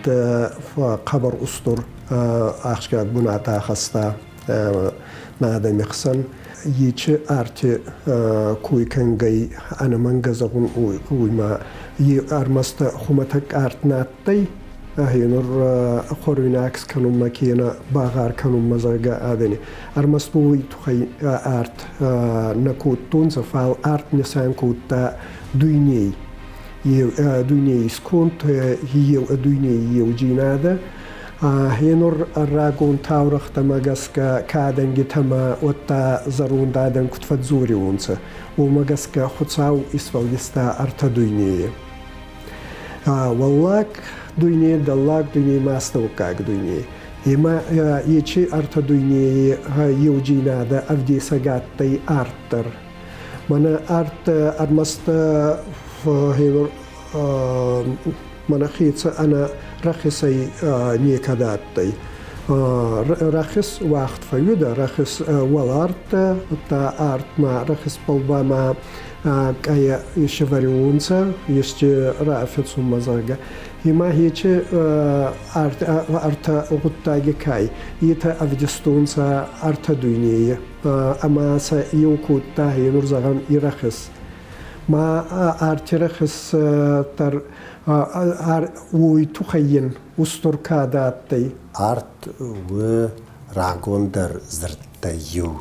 Арт хъӕбӕр устур ахсгиаг бунат ахӕста нӕ адӕми хсӕн. Ечи арти кой кӕнгӕй ӕнӕмӕнгӕ зӕгъун уй ма ӕрмӕст хумӕтӕг арт нӕ адтӕй, гъенур хуӕруйнаг кӕнунмӕ кенӕ багъар кӕнунмӕ, зӕгъгӕ, адӕни. Ӕрмӕст уой туххӕй арт нӕ кодтонцӕ, фал арт нисан кодта дуйней дуйней сконд, дуйней еудзийнадӕ. Гъенур рагон таурӕхътӕмӕ гӕсгӕ кадӕнгитӕмӕ, уӕдта зӕронд адӕм куд фӕдздзориуонцӕ, уомӕ гӕсгӕ Хуцау исфӕлдиста ӕртӕ дуйнейи. Уӕллаг дуйне, дӕллаг дуйне ма астӕуккаг дуйне. Ӕма ечи ӕртӕ дуйнейи еудзийнадӕ ӕвдесӕг адтӕй арт дӕр. Мӕнӕ арт ӕрмӕст мӕнӕ хецӕ ӕнӕ рӕхисӕй некӕд адтӕй. Рӕхис уагъд фӕууидӕ, рӕхис уӕларттӕ, удта артмӕ рӕхисбӕл ба ма къӕйӕ исӕвӕриуонцӕ, еске рафецунмӕ, зӕгъгӕ. Ема ечи ӕртӕ гъуддаги кай, етӕ ӕвдистонцӕ ӕртӕ дуйнейи ӕма сӕ еу кодта, гъенур зӕгъӕн, Ирӕхис. Ма артирӕхис дӕр уой туххӕй ин устур кадӕ адтӕй. Арт у рагондӕр дзырдтӕй иу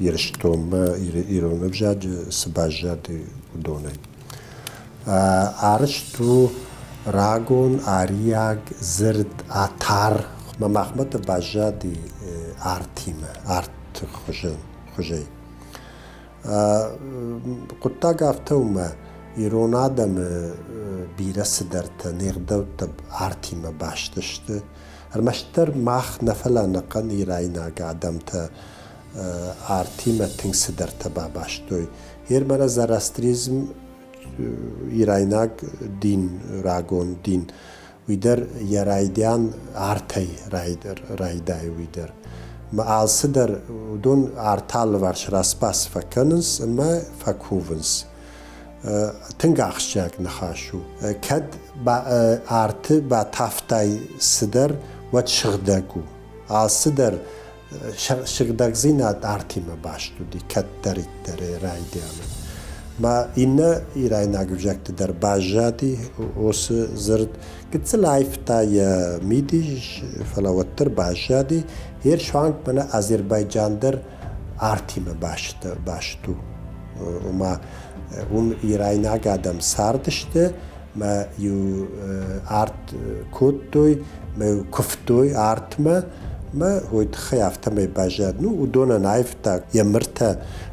Ирыстонмӕ ирон ӕвзаджы цы баззад, уыдонӕй. Арӕзт у рагон ариаг дзырд атар. Махмӕ баззади артимӕ, арты хуызӕй. Хъуыддаг афтӕ у мӕ ирон адӕмы бирӕ цыдӕртӕ, не гъдӕуттӕ артимӕ баст сты. Ӕрмӕстдӕр мах нӕ, фӕлӕ ӕнӕхъӕн ирайнаг адӕмтӕ артимӕ тынг цыдӕртӕ бабастой. Гъер мӕнӕ зороастризм, ирайнаг дин, рагон дин, уый дӕр йӕ райдиан артӕй райдайы уый дӕр. Мӕ алцыдӕр уыдон арты алыварс распас фӕкӕнынц ӕмӕ фӕкувынц. Тынг ахсджиаг ныхас у. Кӕд арты батавтай цыдӕр, уӕд сыгъдӕг у. Алцыдӕр сыгъдӕгдзинад артимӕ баст уыди кӕддӕриддӕр райдианы. Ма иннӕ ирайнаг ӕвзӕгты дӕр баззади уыцы дзырд. Гыццыл аивта йӕ мидис, фӕлӕ уӕддӕр баззади. Йе суанг мӕнӕ Азербайджан дӕр артимӕ баст у. Ома уым ирайнаг адӕм цардысты, мӕ иу арт кодтой, мӕ куывтой артмӕ, мӕ уый тыххӕй афтӕмӕй баззад. Ну, уыдонӕн аивта йӕ мыртӕ,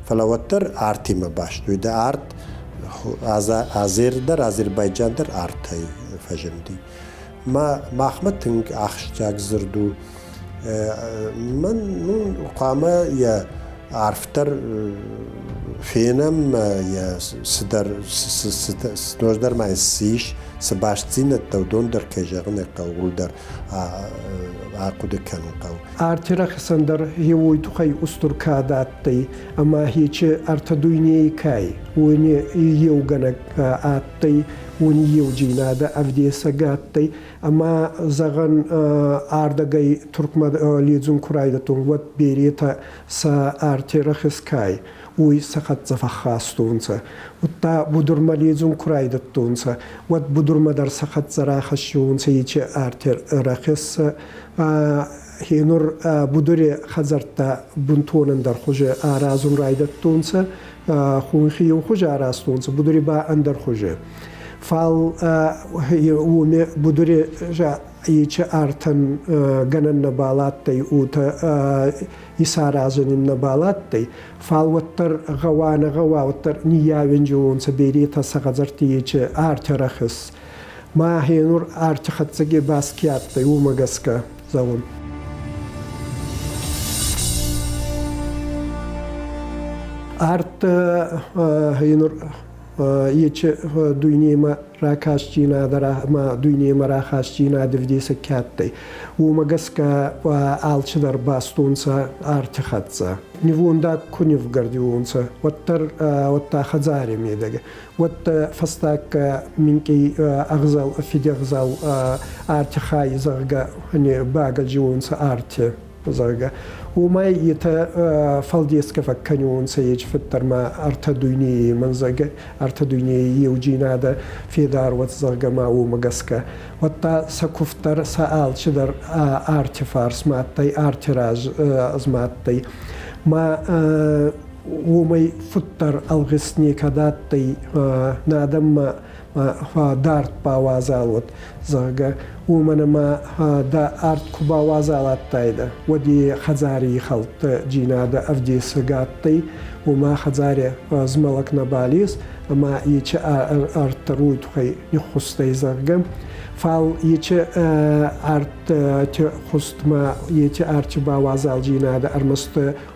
фӕлӕ уӕддӕр артимӕ баст уый. Дӕ арт Азер дӕр, Азербайджан дӕр артӕй фӕзынди. Мӕ махмӕ тынг ахсджиаг дзырд у. Мӕн ну, хъуамӕ йӕ арфдӕр фенӕм, йӕ цыдӕр ноджыдӕр ма цы ис, цы бастдзинӕдтӕ, уыдон дӕр, кӕй зӕгъын ӕй хъӕуы, ууыл дӕр ахъуыды кӕнын хъӕуы. Арти рӕхисӕн дӕр уой туххӕй устур кадӕ адтӕй, ӕма хечи ӕртӕ дуйней кай, уони еугӕнӕг адтӕй, уони еудзийнадӕ ӕвдесӕг адтӕй. Ӕма, зӕгъӕн, ардӕгӕй Туркмӕ ледзун ку райдӕдтон, уӕд беретӕ сӕ арти рӕхис кай, уой сӕ хӕццӕ фӕххастонцӕ. Удта будурмӕ ледзун ку райдӕдтонцӕ, уӕд будурмӕ дӕр сӕ хӕццӕ рахӕссиуонцӕ ечи арти рӕхис. Хенур будури хӕдзӕрттӕ бунтон ӕндӕр хузи аразун райдӕдтонцӕ, хонхи еу хузи аразтонцӕ, будури ба ӕндӕр хузи. Фал уоми будури ечи артӕн гӕнӕн нӕбал адтӕй, уотӕ исаразӕн ин нӕбал адтӕй. Фал уӕддӕр гъӕуа нӕ гъӕуа, уӕддӕр ниййауиндзиуонцӕ беретӕ сӕ хӕдзӕртти ечи арти рӕхис. Ма хенур арти хӕццӕги баст ке адтӕй, уомӕ гӕсгӕ зӕгъун. Арт хенур Ечи дуйнемӕ ракастдзийнадӕ ӕма дуйнемӕ рахастдзийнадӕ вдесӕг ке адтӕй, уомӕ гӕсгӕ алчидӕр бастонцӕ арти хӕццӕ. Нивондаг ку нивгӕрдиуонцӕ, уӕддӕр уӕдта хӕдзари медӕгӕ. Уӕдта фӕстаг минкъий ӕгъзал, фидӕгъзал арти хай, зӕгъгӕ, багӕлдзиуонцӕ арти. Зӕгъгӕ. Уомӕй етӕ фӕлдесгӕ фӕккӕниуонцӕ ечи фуддӕр ма ӕртӕ дуйнейи мӕн, зӕгъгӕ, ӕртӕ дуйнейи еудзийнадӕ федар уӕд, зӕгъгӕ, ма уомӕ гӕсгӕ. Уӕдта сӕ кувд дӕр, сӕ алчидӕр арти фарсмӕ адтӕй, арти размӕ адтӕй. Ма уомӕй фуддӕр ӕлгъист некӕд адтӕй нӕ адӕммӕ дард бауазал уӕд, зӕгъгӕ, уомӕн ӕма дӕ арт ку бауазал адтайдӕ, уӕд е хӕдзари ихӕлдтӕ ӕвдесӕг адтӕй, уомӕ хӕдзари змӕлӕг нӕбал ес, ӕма ечи арт дӕр уой туххӕй ниххустӕй, зӕгъгӕ. Фал ечи арт хустмӕ, ечи арти бауазалдзийнадӕ ӕрмӕст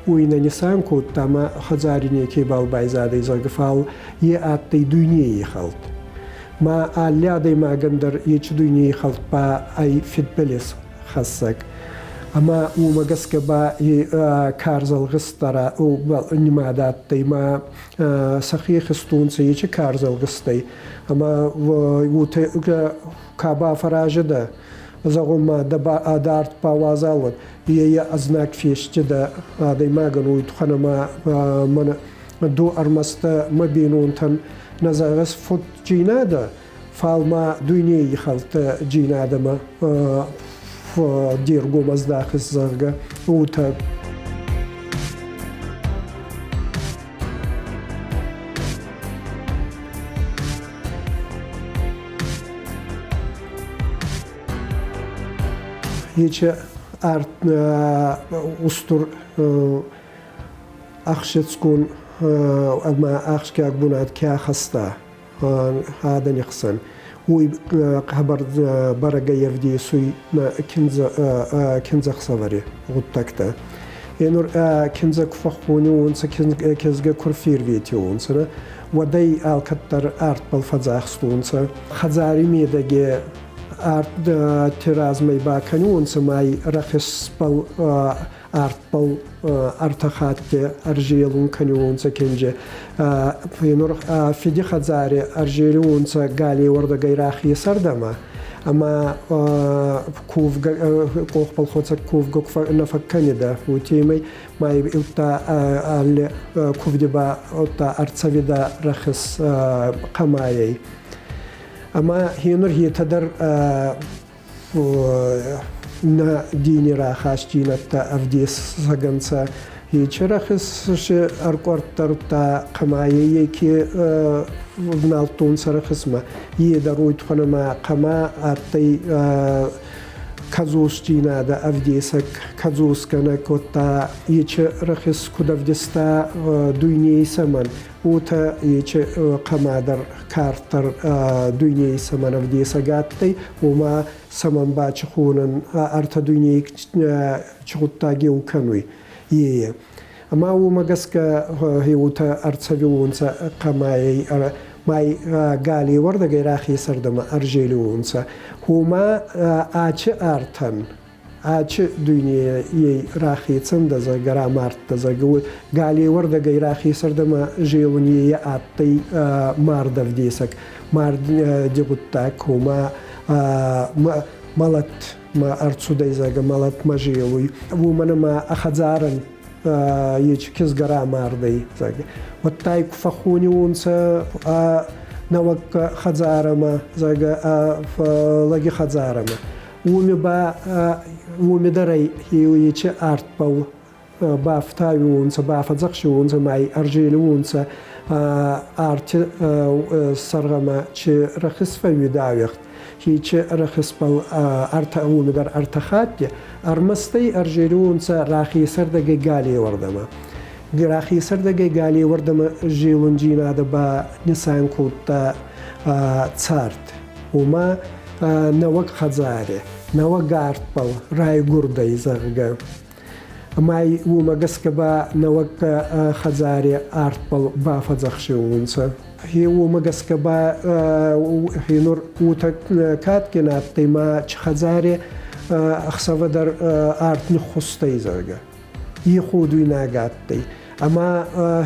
уой нӕ нисан кодта ӕма хӕдзари некебал байзадӕй, зӕгъгӕ, фал е адтӕй дуйней ихӕлд. Ма алли адӕймагӕн дӕр ечи дуйней ихӕлд ба ӕй фидбилиз хӕссӕг. Ӕма уомӕ гӕсгӕ ба карз ӕлгъистдӕр нимад адтӕй, ма сӕхе хизтонцӕ ечи карз ӕлгъистӕй. Ӕма уотӕ ка бафӕразидӕ, зӕгъун ма дӕ дард бауазал уӕд, е ӕзнаг фестидӕ адӕймагӕн уой туххӕн ӕма мӕнӕ ду ӕрмӕст мӕ бийнонтӕн нӕ зӕгъис фудджийнадӕ, фал ма дуйней ихӕлттӕ джийнадӕмӕ де ргом ӕздахис, зӕгъгӕ, уотӕ. Ечи арт устур ӕхсицгон ӕма ахсгиаг бунат ке ахӕста адӕни хсӕн, уой хъӕбӕр бӕрӕгӕй ӕвдесуй киндзӕхсӕвӕри гъуддӕгтӕ. Енур киндзӕ ку фӕххониуонцӕ, кизгӕ ку ферветиуонцӕ, уӕд ӕй алкӕддӕр артбӕл фӕдзӕхстонцӕ. Хӕдзари медӕги арт размӕ бакӕниуонцӕ ма рӕхисбӕл артбӕл ӕртӕ хатти ӕрзелун кӕниуонцӕ кенже. Нур фиди хӕдзари ӕрзелиуонцӕ галеуӕрдӕгӕй рахесӕрдӕмӕ, ӕма кувгӕ къохбӕлхуӕцӕг кувгӕ нӕ фӕккӕнидӕ, уотемӕй ма удта алли кувди ба удта ӕрцӕвидӕ рӕхис хъӕмайӕй. Ӕма хенур хетӕ дӕр нӕ дини рахастдзийнӕдтӕ ӕвдесӕгӕнцӕ. Ечи рӕхис ӕркъуӕрдта хъӕмайӕй ке вналдтонцӕ рӕхисмӕ. Е дӕр уой туххӕн ӕма хъӕма адтӕй кӕдзосдзийнадӕ ӕвдесӕг, кӕдзосгӕнӕг кодта. Ечи рӕхис куд ӕвдиста дуйней цӕмӕн, уотӕ ечи хъӕма дӕр карддӕр дуйней цӕмӕн ӕвдесӕг адтӕй, уома цӕмӕн ба чихонӕн ӕртӕ дуйней чи гъуддаг еу кӕнуй, е. Ӕма уомӕ гӕсгӕ уотӕ ӕрцӕуиуонцӕ хъӕмайӕй май галеуӕрдӕгӕй рахесӕрдӕмӕ ӕрзелиуонцӕ. Уома ачи артӕн ачи дуйнейӕй рахецӕн дӕ, зӕгъгӕ, рамардта, зӕгъгӕ, галеуӕрдӕгӕй рахесӕрдӕмӕ зелун е адтӕй мардӕвдесӕг, марди гъуддаг, уома мӕлӕт ма ӕрцудӕй, зӕгъгӕ, мӕлӕт ма зелуй. Уомӕн ӕма ӕ хӕдзарӕн ечи кизгӕ рамардӕй, зӕгъгӕ. Уӕдта ку фӕххониуонцӕ ӕ нӕуӕг хӕдзарӕмӕ, зӕгъгӕ, ӕ лӕги хӕдзарӕмӕ. Уоми ба уоми дӕр ӕй ечи артбӕл бафтауиуонцӕ, бафӕдзӕхсиуонцӕ ма ӕрзелиуонцӕ арти сӕргъӕмӕ чи рӕхис фӕууидауехт, чи рӕхисбӕл ӕртӕ уоми дӕр ӕртӕ хатти, ӕрмӕстӕй ӕрзелиуонцӕ рахесӕрдӕгӕй галеуӕрдӕмӕ. Рахесӕрдӕгӕй галеуӕрдӕмӕ зелундзийнадӕ ба нисан кодта цард. Уома нӕуӕг хӕдзари, нӕуӕг артбӕл райгурдӕй, зӕгъгӕ. Ӕма уомӕ гӕсгӕ ба нӕуӕг хӕдзари артбӕл бафӕдзӕхсиуонцӕ. Гъе уомӕ гӕсгӕ ба гъенур уотӕ кадгин адтӕй ма хӕдзари ӕхсӕвӕ дӕр арт ниххустӕй, зӕгъгӕ. И ходуйнаг адтӕй. Ӕма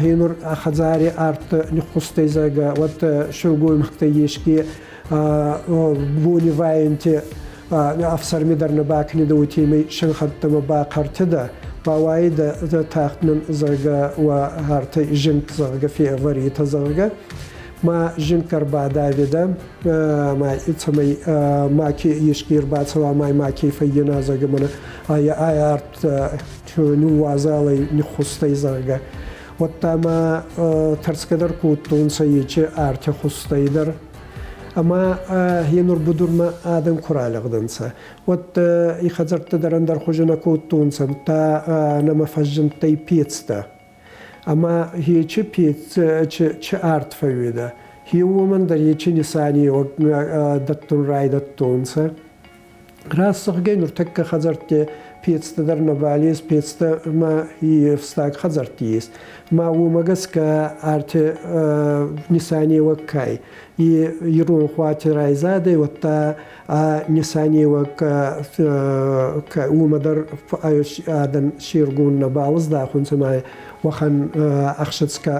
гъенур хӕдзари арт ниххустӕй, зӕгъгӕ, уӕд силгоймӕгтӕй еске бонивайӕнти ӕфсӕрми дӕр нӕ бакӕнидӕ, уотемӕй синхӕнттӕмӕ бахъӕртидӕ, бауайидӕ тагъд нин, зӕгъгӕ, уӕ гьӕртӕй зинг, зӕгъгӕ, февӕритӕ, зӕгъгӕ. Ма зинг ӕрбадавидӕ, ма цӕмӕй маке еске ӕрбацӕуа, ма маке фӕййина, зӕгъгӕ, мӕнӕ ай арт ниууазалӕй, ниххустӕй, зӕгъгӕ. Уӕдта ма тӕрсгӕ дӕр кодтонцӕ ечи арти хустӕй дӕр. Ӕма гьенур будурмӕ адӕм ку ралӕгъдӕнцӕ, уӕд и хӕдзӕрттӕ дӕр ӕндӕр хузи нӕ кодтонцӕ, удта нӕмӕ фӕззиндтӕй пецтӕ. Ӕма ечи пец чи арт фӕууидӕ, хе уомӕн дӕр ечи нисанеуӕг дӕттун райдӕдтонцӕ. Рӕсугъдӕй нуртӕккӕ хӕдзӕртти пецтӕ дӕр нӕбал ес, пецтӕ ма ефстаг хӕдзӕртти ес. Ма уомӕ гӕсгӕ арти нисанеуӕг кай. И иронхуати райзадӕй, уӕдта ӕ нисанеуӕг уомӕ дӕр адӕн се ргон нӕбал здахунцӕ ма уӕхӕн ӕхсӕцгӕ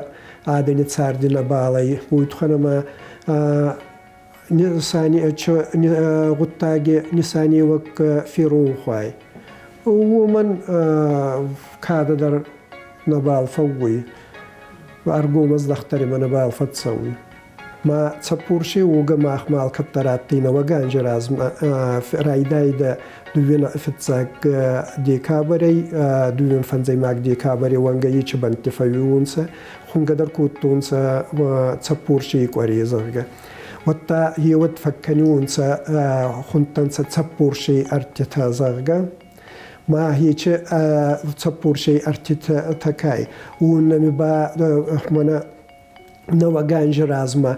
адӕни царди нӕбал ӕй. Уой туххӕн ӕма гъуддаги нисанеуӕг феронх ӕй. Уомӕн кадӕ дӕр нӕбал фӕууй, ӕргом ӕздӕхт дӕр имӕ нӕбал фӕццӕуй. Ма цӕппурси уогӕ махмӕ алкӕддӕр адтӕй нӕуӕг анзи размӕ райдайдӕ дууин фиццаг декабрӕй дууин фӕндзӕймаг декабри уӕнгӕ ечи бӕнтти фӕууиунцӕ, хунгӕ дӕр кодтонцӕ цӕппурси къуӕре, зӕгъгӕ. Уӕдта еуӕд фӕккӕниуонцӕ хундтӕнцӕ цӕппурсей ӕртитӕ, зӕгъгӕ. Ма ечи цӕппурсей ӕртитӕ кай, уонӕми ба мӕнӕ нӕуӕг анзи размӕ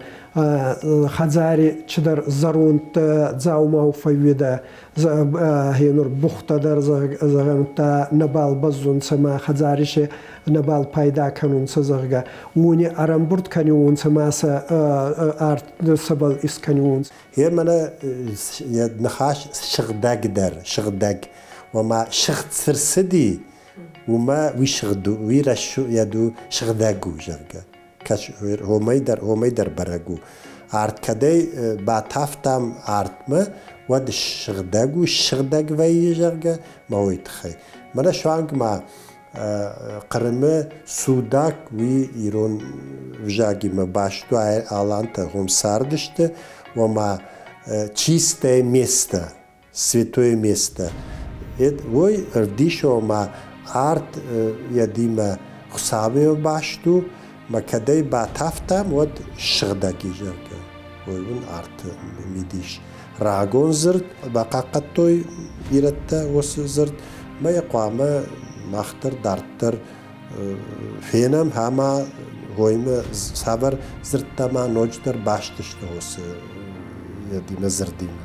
хӕдзари чидӕр зӕронд дзаумау фӕууидӕ, гьенур бухтӕ дӕр зӕгъӕнтӕ нӕбал бӕззунцӕ ма хӕдзари се нӕбал пайда кӕнунцӕ, зӕгъгӕ, уони ӕрӕмбурд кӕниуонцӕ ма сӕ арт сӕбӕл искӕниуонцӕ. Е мӕнӕ йӕ ныхас сыгъдӕгдӕр, сыгъдӕг, ома сыгъд цы рцыди, уымӕ уый сыгъд у, уый рӕсугъд у, сыгъдӕг у, зӕгъгӕ. Уымӕй дӕр бӕрӕг у. Арт кӕдӕй батавтам артмӕ, уӕд сыгъдӕг у, ссыгъдӕг вӕййы, зӕгъгӕ, мӕ уый тыххӕй. Мӕнӕ суанг ма Хъырымы Судак, уый ирон взагимӕ баст у, алантӕ уым цардысты, ома чистое место, святое место. Уой ӕвдисы, ома арт йӕдимӕ Хуыцауы баст у, мӕ кӕдӕй батавтам, уӕд ссыгъдӕг и, зӕгъгӕ. Уый уын арты мидис. Рагон дзырд бахъахъхъӕдтой ирӕттӕ уыцы дзырд, мӕ йӕ хъуамӕ мах дӕр дарддӕр фенӕм ӕмӕ гоймӕ цавӕр дзырдтӕ ма ноджыдӕр баст сты уыцы йӕдимӕ дзырдимӕ.